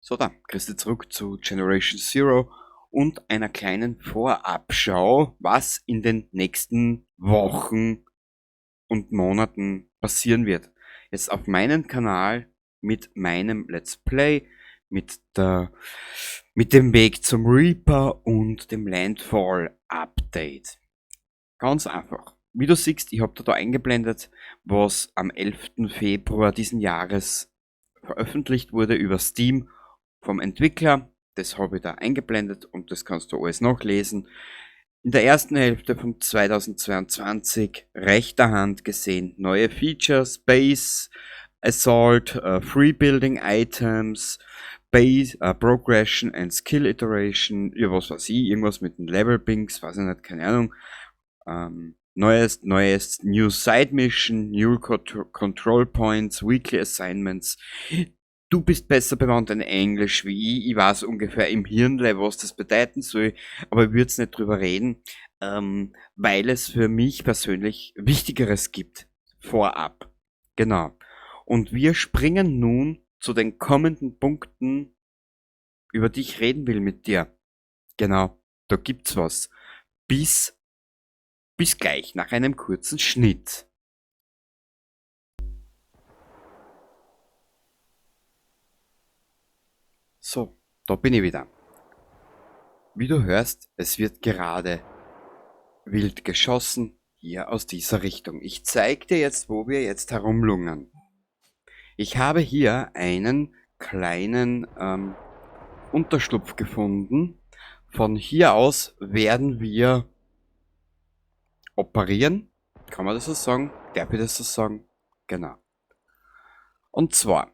So, da, Christi zurück zu Generation Zero und einer kleinen Vorabschau, was in den nächsten Wochen und Monaten passieren wird. Jetzt auf meinem Kanal mit meinem Let's Play, mit dem Weg zum Reaper und dem Landfall Update. Ganz einfach. Wie du siehst, ich hab da eingeblendet, was am 11. Februar diesen Jahres veröffentlicht wurde über Steam vom Entwickler. Das habe ich da eingeblendet und das kannst du alles nachlesen. In der ersten Hälfte von 2022, rechter Hand gesehen, neue Features, Base, Assault, Free Building Items, Base, Progression and Skill Iteration, ja, was weiß ich, irgendwas mit den Level Pings, weiß ich nicht, keine Ahnung. Neues, New Side Mission, New Control Points, Weekly Assignments. Du bist besser bewandt in Englisch wie ich. Ich weiß ungefähr im Hirnle, was das bedeuten soll, aber ich würd's nicht drüber reden, weil es für mich persönlich Wichtigeres gibt. Vorab. Genau. Und wir springen nun zu den kommenden Punkten, über die ich reden will mit dir. Genau, da gibt's was. Bis gleich nach einem kurzen Schnitt. So, da bin ich wieder. Wie du hörst, es wird gerade wild geschossen, hier aus dieser Richtung. Ich zeig dir jetzt, wo wir jetzt herumlungern. Ich habe hier einen kleinen Unterschlupf gefunden. Von hier aus werden wir operieren. Kann man das so sagen? Darf ich das so sagen? Genau. Und zwar,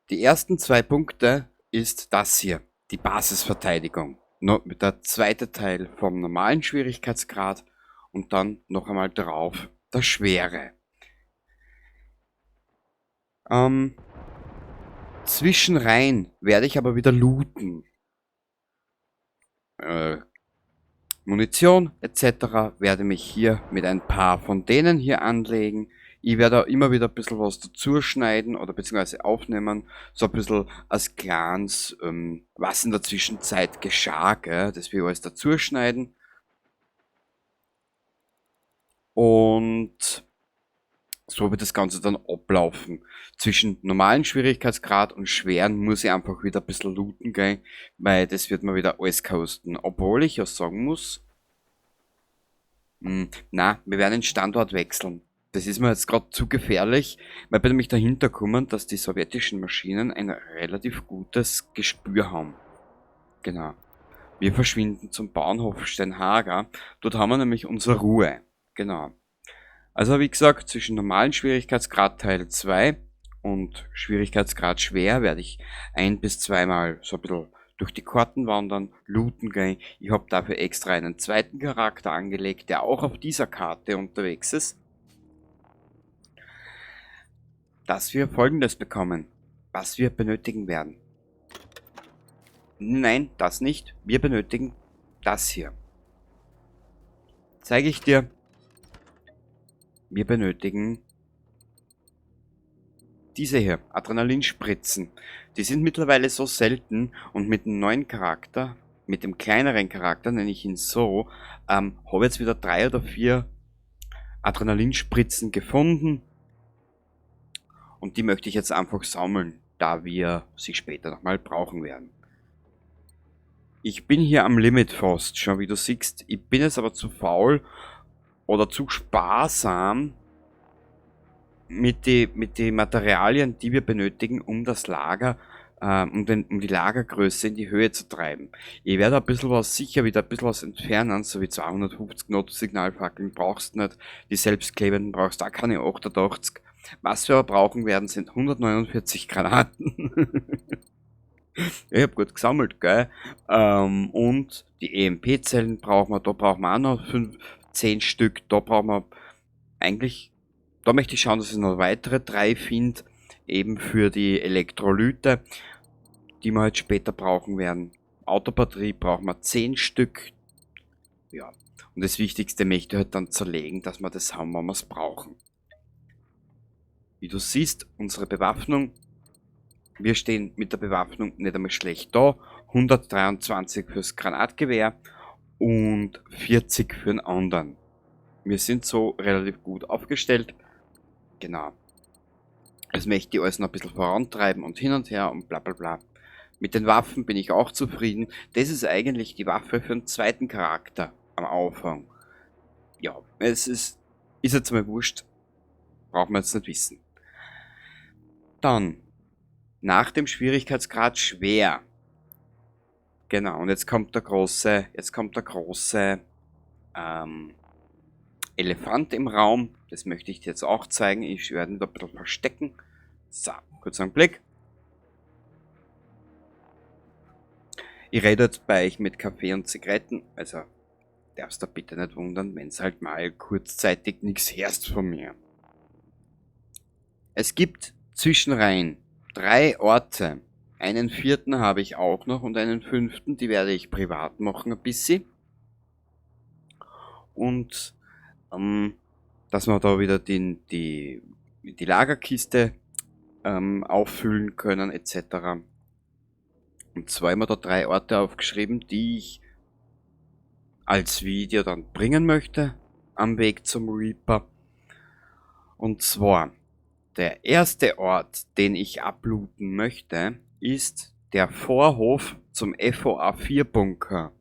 die ersten zwei Punkte ist das hier, die Basisverteidigung. Der zweite Teil vom normalen Schwierigkeitsgrad und dann noch einmal drauf der schwere. Zwischenrein werde ich aber wieder looten. Munition et cetera werde mich hier mit ein paar von denen hier anlegen. Ich werde auch immer wieder ein bisschen was dazu schneiden oder beziehungsweise aufnehmen, so ein bisschen als kleines, was in der Zwischenzeit geschah, gell? Das will ich alles dazu schneiden. Und so wird das Ganze dann ablaufen. Zwischen normalen Schwierigkeitsgrad und schweren muss ich einfach wieder ein bisschen looten, gell? Weil das wird mir wieder alles kosten. Obwohl ich ja sagen muss, na, wir werden den Standort wechseln. Das ist mir jetzt grad zu gefährlich, weil ich bin nämlich dahinter gekommen, dass die sowjetischen Maschinen ein relativ gutes Gespür haben. Genau. Wir verschwinden zum Bahnhof Steinhager. Dort haben wir nämlich unsere Ruhe. Genau. Also wie gesagt, zwischen normalen Schwierigkeitsgrad Teil 2 und Schwierigkeitsgrad schwer werde ich ein- bis zweimal so ein bisschen durch die Karten wandern, looten gehen. Ich hab dafür extra einen zweiten Charakter angelegt, der auch auf dieser Karte unterwegs ist. Dass wir Folgendes bekommen, was wir benötigen werden. Nein, das nicht. Wir benötigen das hier. Zeige ich dir. Wir benötigen diese hier, Adrenalinspritzen. Die sind mittlerweile so selten und mit dem neuen Charakter, mit dem kleineren Charakter, nenne ich ihn so, habe jetzt wieder 3 oder 4 Adrenalinspritzen gefunden. Und die möchte ich jetzt einfach sammeln, da wir sie später nochmal brauchen werden. Ich bin hier am Limit fast, schon wie du siehst. Ich bin jetzt aber zu faul oder zu sparsam mit den Materialien, die wir benötigen, um das Lager um den, um die Lagergröße in die Höhe zu treiben. Ich werde ein bisschen was, sicher wieder ein bisschen was entfernen, so wie 250 Notsignalfackeln brauchst du nicht, die selbstklebenden brauchst du auch keine 88. Was wir aber brauchen werden, sind 149 Granaten. Ich hab gut gesammelt, gell? Und die E M P-Zellen brauchen wir, da brauchen wir auch noch 10 Stück, da brauchen wir eigentlich, da möchte ich schauen, dass ich noch weitere 3 finde, eben für die Elektrolyte, die wir halt später brauchen werden. Autobatterie brauchen wir 10 Stück. Ja, und das Wichtigste möchte ich halt dann zerlegen, dass wir das haben, wenn wir's brauchen. Wie du siehst, unsere Bewaffnung Wir stehen mit der Bewaffnung nicht einmal schlecht da. 123 fürs Granatgewehr und 40 für den anderen. Wir sind so relativ gut aufgestellt. Genau. Das möchte ich alles noch ein bisschen vorantreiben und hin und her und bla bla bla. Mit den Waffen bin ich auch zufrieden. Das ist eigentlich die Waffe für den zweiten Charakter am Anfang. Ja, es ist jetzt mal wurscht. Braucht man jetzt nicht wissen. Dann, nach dem Schwierigkeitsgrad schwer. Genau, und jetzt kommt der große, Elefant im Raum. Das möchte ich dir jetzt auch zeigen. Ich werde ihn da ein bisschen verstecken. So, kurz einen Blick. Ich rede jetzt bei euch mit Kaffee und Zigaretten, also darfst du bitte nicht wundern, wenn's halt mal kurzzeitig nix hörst von mir. Es gibt zwischenrein 3 Orte. Einen 4. habe ich auch noch und einen 5., die werde ich privat machen ein bisschen. Und dass wir da wieder die Lagerkiste auffüllen können et cetera. Und zwar haben wir da 3 Orte aufgeschrieben, die ich als Video dann bringen möchte am Weg zum Reaper. Und zwar, der erste Ort, den ich ablooten möchte, ist der Vorhof zum FOA 4 Bunker.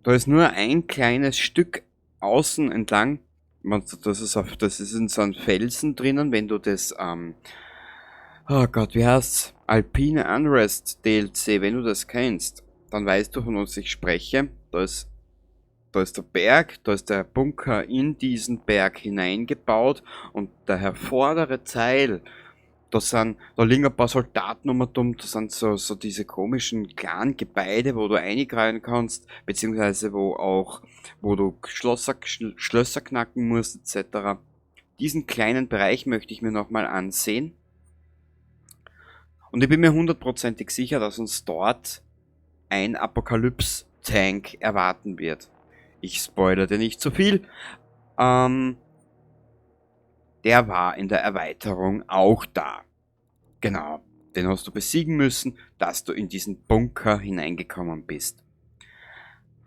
Da ist nur ein kleines Stück außen entlang. Das ist in so einem Felsen drinnen, wenn du das, oh Gott, wie heißt's? Alpine Unrest DLC, wenn du das kennst, dann weißt du, von was ich spreche. Da ist der Berg, da ist der Bunker in diesen Berg hineingebaut und der vordere Teil, da liegen ein paar Soldaten um und um, da sind so diese komischen kleinen Gebäude, wo du reingreifen kannst, beziehungsweise wo du Schlösser knacken musst, et cetera. Diesen kleinen Bereich möchte ich mir nochmal ansehen. Und ich bin mir hundertprozentig sicher, dass uns dort ein Apokalypse-Tank erwarten wird. Ich spoilere dir nicht zu viel. Der war in der Erweiterung auch da. Genau, den hast du besiegen müssen, dass du in diesen Bunker hineingekommen bist.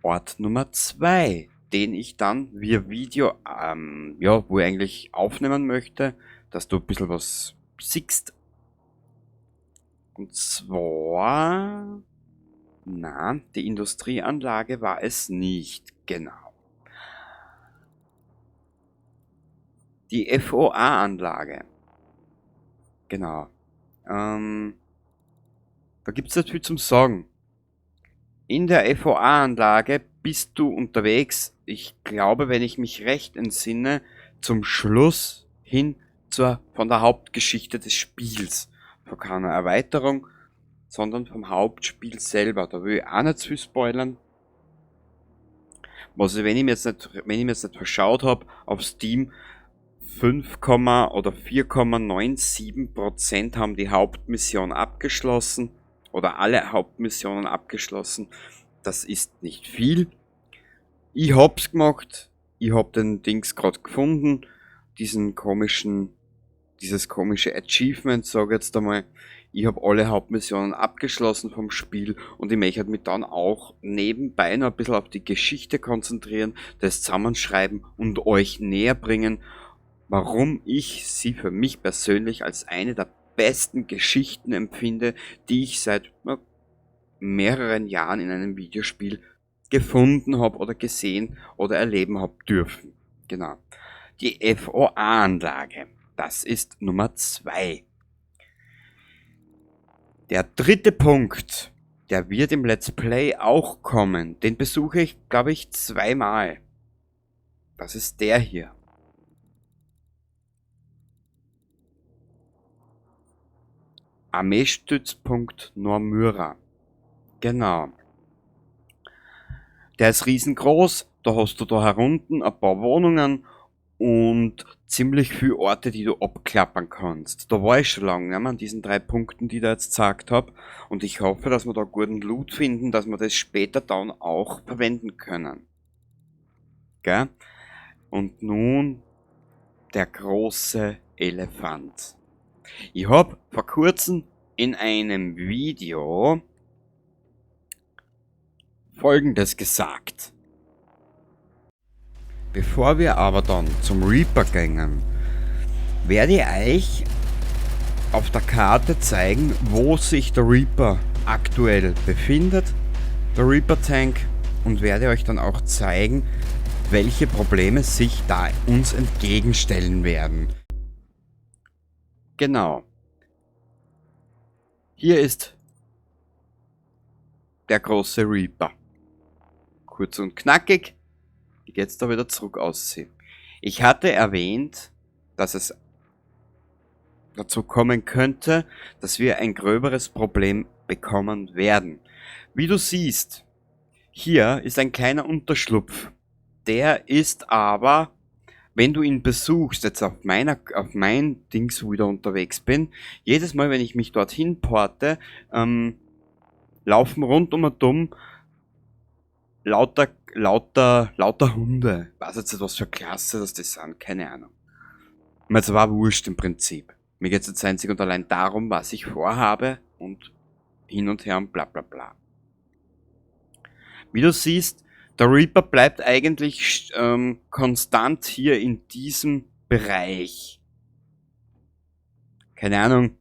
Ort Nummer 2, den ich dann via Video ja, wo ich eigentlich aufnehmen möchte, dass du ein bisschen was siehst. Und zwar, na, die Industrieanlage war es nicht, genau. Die F O A-Anlage. Genau. Da gibt's nicht viel zum Sagen. In der F O A-Anlage bist du unterwegs, ich glaube, wenn ich mich recht entsinne, zum Schluss hin von der Hauptgeschichte des Spiels. Von keiner Erweiterung, sondern vom Hauptspiel selber. Da will ich auch nicht zu viel spoilern. Was ich, wenn ich mir jetzt nicht, wenn ich mir jetzt nicht verschaut hab, auf Steam 5 Komma oder 4,97% haben die Hauptmission abgeschlossen oder alle Hauptmissionen abgeschlossen. Das ist nicht viel. Ich hab's gemacht. Ich hab den Dings grad gefunden. Dieses komische Achievement, sag ich jetzt einmal. Ich hab alle Hauptmissionen abgeschlossen vom Spiel und ich möchte mich dann auch nebenbei noch ein bisschen auf die Geschichte konzentrieren, das zusammenschreiben und euch näher bringen, warum ich sie für mich persönlich als eine der besten Geschichten empfinde, die ich seit mehreren Jahren in einem Videospiel gefunden hab oder gesehen oder erleben hab dürfen. Genau. Die F O A-Anlage. Das ist Nummer 2. Der dritte Punkt, der wird im Let's Play auch kommen. Den besuche ich, glaube ich, zweimal. Das ist der hier. Armeestützpunkt Normyra. Genau. Der ist riesengroß. Da hast du da herunten ein paar Wohnungen und ziemlich viele Orte, die du abklappern kannst. Da war ich schon lange, ne, an diesen 3 Punkten, die ich da jetzt gesagt hab. Und ich hoffe, dass wir da guten Loot finden, dass wir das später dann auch verwenden können. Gell? Und nun der große Elefant. Ich habe vor kurzem in einem Video Folgendes gesagt. Bevor wir aber dann zum Reaper gehen, werde ich euch auf der Karte zeigen, wo sich der Reaper aktuell befindet, der Reaper Tank, und werde euch dann auch zeigen, welche Probleme sich da uns entgegenstellen werden. Genau. Hier ist der große Reaper. Kurz und knackig. Wie geht's da wieder zurück aussehen? Ich hatte erwähnt, dass es dazu kommen könnte, dass wir ein gröberes Problem bekommen werden. Wie du siehst, hier ist ein kleiner Unterschlupf. Der ist aber, wenn du ihn besuchst, jetzt auf mein Dings, wo ich da unterwegs bin, jedes Mal, wenn ich mich dorthin porte, laufen rund um und um lauter Hunde. Ich weiß jetzt nicht, was für Klasse das sind, keine Ahnung. Mir ist aber wurscht im Prinzip. Mir geht's jetzt einzig und allein darum, was ich vorhabe und hin und her und bla bla bla. Wie du siehst, der Reaper bleibt eigentlich konstant hier in diesem Bereich. Keine Ahnung,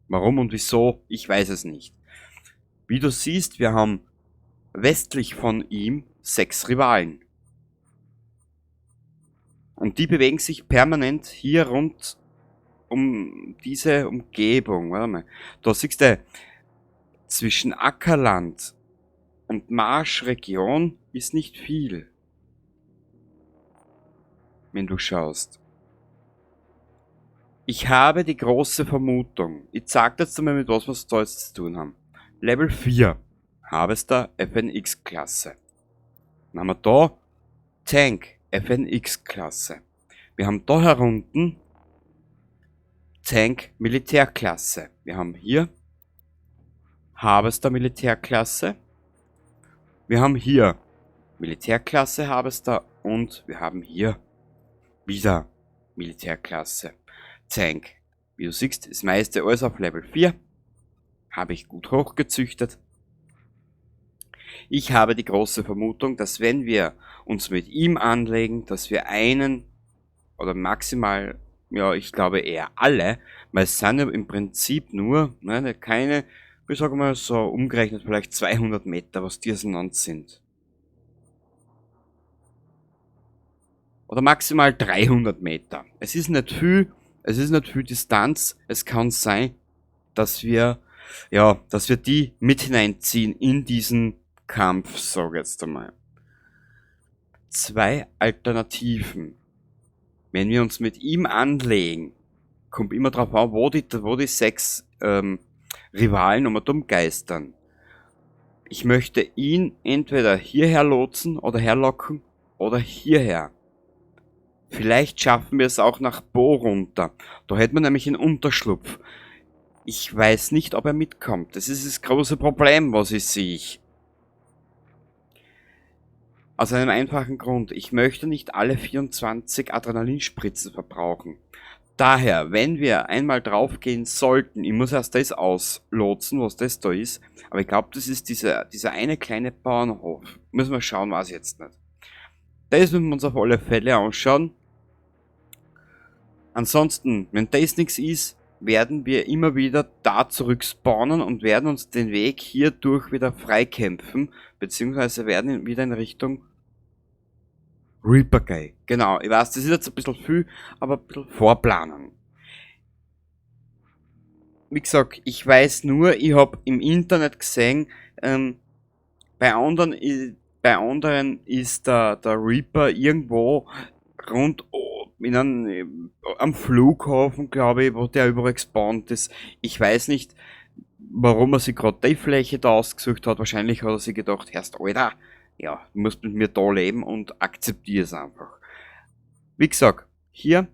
warum und wieso, ich weiß es nicht. Wie du siehst, wir haben westlich von ihm 6 Rivalen. Und die bewegen sich permanent hier rund um diese Umgebung. Warte mal. Da siehst du, zwischen Ackerland und Marschregion ist nicht viel, wenn du schaust. Ich habe die große Vermutung, ich zeig dir jetzt einmal, mit was wir da jetzt zu tun haben. Level 4, Harvester FNX-Klasse. Dann haben wir da Tank FNX-Klasse. Wir haben da herunten Tank Militärklasse. Wir haben hier Harvester Militärklasse. Wir haben hier Militärklasse Harvester und wir haben hier wieder Militärklasse Tank. Wie du siehst, das meiste alles auf Level 4. Habe ich gut hochgezüchtet. Ich habe die große Vermutung, dass wenn wir uns mit ihm anlegen, dass wir einen oder maximal, ja, ich glaube eher alle, weil es sind ja im Prinzip nur, ne, keine, ich sag mal so umgerechnet vielleicht 200 Meter, was die auseinander sind. Oder maximal 300 Meter. Es ist nicht viel, es ist nicht viel Distanz. Es kann sein, dass wir, ja, dass wir die mit hineinziehen in diesen Kampf, sag ich jetzt einmal. 2 Alternativen. Wenn wir uns mit ihm anlegen, kommt immer drauf an, wo die 6 Rivalen um und umgeistern. Ich möchte ihn entweder hierher lotsen oder herlocken oder hierher. Vielleicht schaffen wir es auch nach Bo runter. Da hätten wir nämlich einen Unterschlupf. Ich weiß nicht, ob er mitkommt. Das ist das große Problem, was ich sehe. Aus einem einfachen Grund. Ich möchte nicht alle 24 Adrenalinspritzen verbrauchen. Daher, wenn wir einmal draufgehen sollten, ich muss erst das auslotsen, was das da ist, aber ich glaub, das ist dieser eine kleine Bauernhof. Müssen wir schauen, weiß ich jetzt nicht. Das müssen wir uns auf alle Fälle anschauen. Ansonsten, wenn das nichts ist, werden wir immer wieder da zurück spawnen und werden uns den Weg hier durch wieder freikämpfen, beziehungsweise werden wieder in Richtung Reaper gehen. Genau, ich weiß, das ist jetzt ein bisschen viel, aber ein bisschen vorplanen. Wie gesagt, ich weiß nur, ich hab im Internet gesehen, bei anderen ist der Reaper irgendwo rund in einem, am Flughafen, glaube ich, wo der überall gespawnt ist. Ich weiß nicht, warum er sich grad die Fläche da ausgesucht hat. Wahrscheinlich hat er sich gedacht, Herrst, Alter, ja, du musst mit mir da leben und akzeptier es einfach. Wie gesagt, hier,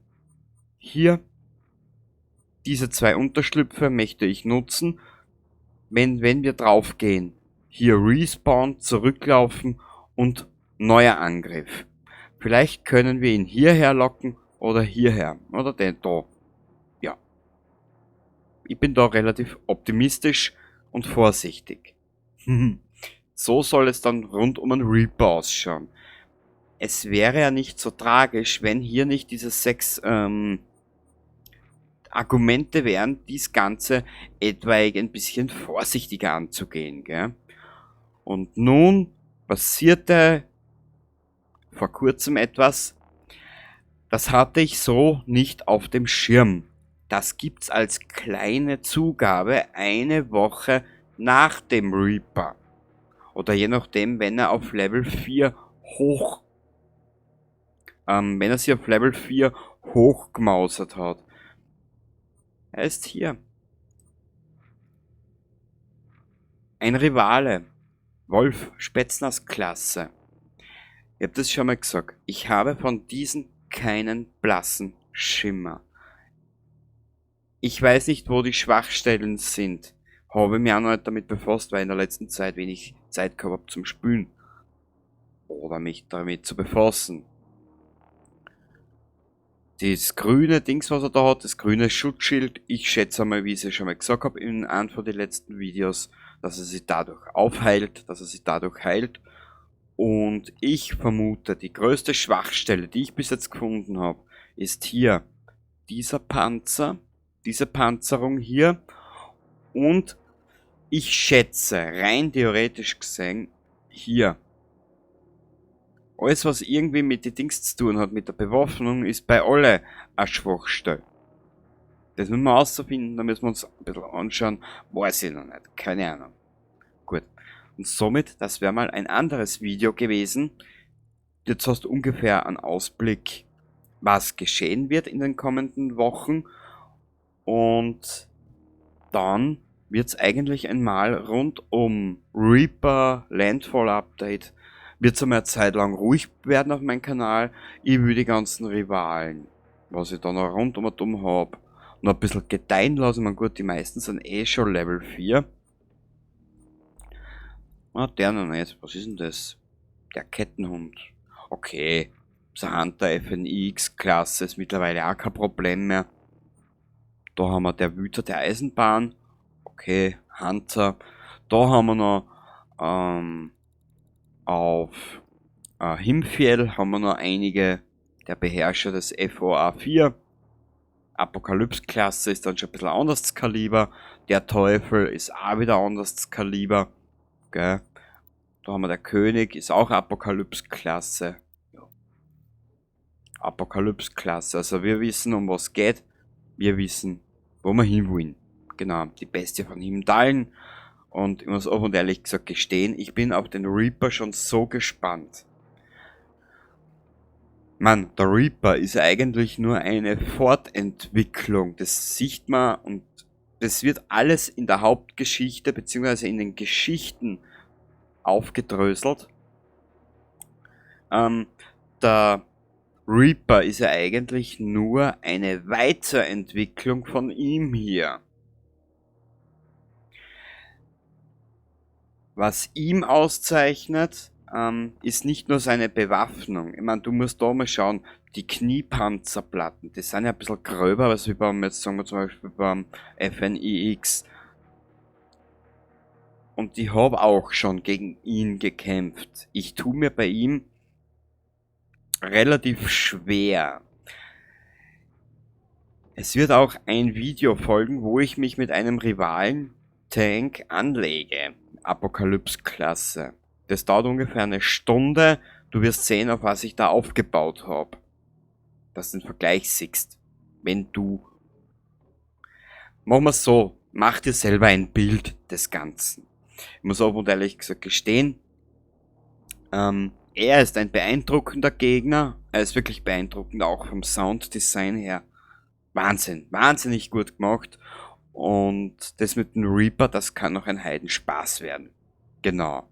diese 2 Unterschlüpfe möchte ich nutzen, wenn wir draufgehen. Hier Respawn, zurücklaufen und neuer Angriff. Vielleicht können wir ihn hierher locken oder hierher. Oder den da. Ja. Ich bin da relativ optimistisch und vorsichtig. So soll es dann rund um einen Reaper ausschauen. Es wäre ja nicht so tragisch, wenn hier nicht diese 6 Argumente wären, dies Ganze etwaig ein bisschen vorsichtiger anzugehen. Gell? Und nun passierte vor kurzem etwas, das hatte ich so nicht auf dem Schirm. Das gibt's als kleine Zugabe eine Woche nach dem Reaper. Oder je nachdem, wenn er auf Level 4 hoch, wenn er sich auf Level 4 hochgemausert hat. Er ist hier. Ein Rivale. Wolf Spetsnaz-Klasse. Ich hab das schon mal gesagt. Ich habe von diesen keinen blassen Schimmer. Ich weiß nicht, wo die Schwachstellen sind. Habe mich auch noch nicht damit befasst, weil in der letzten Zeit wenig Zeit gehabt hab zum Spülen. Oder mich damit zu befassen. Das grüne Dings, was er da hat, das grüne Schutzschild, ich schätze mal, wie ich es schon mal gesagt hab in einem von den letzten Videos, dass er sich dadurch aufheilt, dass er sich dadurch heilt. Und ich vermute, die größte Schwachstelle, die ich bis jetzt gefunden hab, ist hier dieser Panzer, diese Panzerung hier. Und ich schätze, rein theoretisch gesehen, hier. Alles, was irgendwie mit den Dings zu tun hat, mit der Bewaffnung, ist bei alle eine Schwachstelle. Das müssen wir herausfinden, da müssen wir uns ein bisschen anschauen. Weiß ich noch nicht, keine Ahnung. Gut. Und somit, das wäre mal ein anderes Video gewesen. Jetzt hast du ungefähr einen Ausblick, was geschehen wird in den kommenden Wochen. Und dann wird's eigentlich einmal rund um Reaper, Landfall Update, wird's einmal eine Zeit lang ruhig werden auf meinem Kanal. Ich will die ganzen Rivalen, was ich da noch rund um und um hab, noch ein bisschen gedeihen lassen. Man gut, die meisten sind eh schon Level 4. Ah, der noch nicht. Was ist denn das? Der Kettenhund. Okay. So Hunter FNX Klasse ist mittlerweile auch kein Problem mehr. Da haben wir der Wüter der Eisenbahn. Okay, Hunter. Da haben wir noch auf Himfjäll haben wir noch einige. Der Beherrscher des FOA 4. Apokalypse-Klasse ist dann schon ein bisschen anders Kaliber. Der Teufel ist auch wieder anders Kaliber. Gell? Da haben wir der König, ist auch Apokalypse-Klasse. Ja. Apokalypse-Klasse. Also wir wissen, um was geht. Wir wissen, wo wir hinwollen. Genau, die Bestie von Himdalen. Und ich muss offen und ehrlich gesagt gestehen, ich bin auf den Reaper schon so gespannt. Mann, der Reaper ist eigentlich nur eine Fortentwicklung. Das sieht man und das wird alles in der Hauptgeschichte beziehungsweise in den Geschichten aufgedröselt. Der Reaper ist ja eigentlich nur eine Weiterentwicklung von ihm hier. Was ihm auszeichnet, ist nicht nur seine Bewaffnung. Ich mein, du musst da mal schauen, die Kniepanzerplatten, die sind ja ein bisschen gröber als wie beim, jetzt sagen wir zum Beispiel beim FNIX. Und ich hab auch schon gegen ihn gekämpft. Ich tu mir bei ihm relativ schwer. Es wird auch ein Video folgen, wo ich mich mit einem Rivalen-Tank anlege. Apokalypse-Klasse. Das dauert ungefähr eine Stunde. Du wirst sehen, auf was ich da aufgebaut hab. Dass du den Vergleich siehst. Wenn du... Machen wir's so. Mach dir selber ein Bild des Ganzen. Ich muss auch und ehrlich gesagt gestehen, er ist ein beeindruckender Gegner. Er ist wirklich beeindruckend, auch vom Sounddesign her. Wahnsinn, wahnsinnig gut gemacht. Und das mit dem Reaper, das kann noch ein Heidenspaß werden. Genau.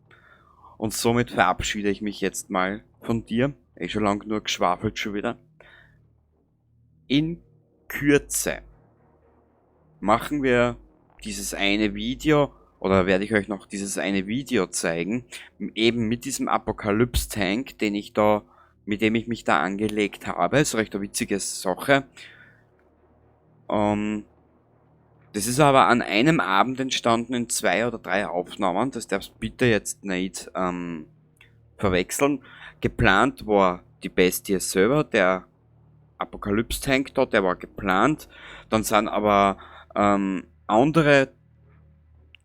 Und somit verabschiede ich mich jetzt mal von dir. Eh schon lang nur geschwafelt schon wieder. In Kürze machen wir dieses eine Video, oder werde ich euch noch dieses eine Video zeigen, eben mit diesem Apokalypse-Tank, mit dem ich mich da angelegt habe. Ist recht eine witzige Sache. Das ist aber an einem Abend entstanden in 2 oder 3 Aufnahmen. Das darfst du bitte jetzt nicht verwechseln. Geplant war die Bestie selber, der Apokalypse-Tank da, der war geplant. Dann sind aber andere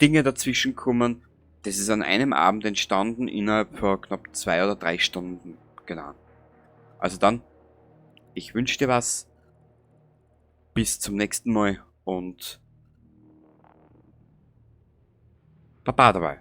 Dinge dazwischen gekommen. Das ist an einem Abend entstanden, innerhalb von knapp 2 oder 3 Stunden. Genau. Also dann, ich wünsche dir was. Bis zum nächsten Mal und Baba dabei.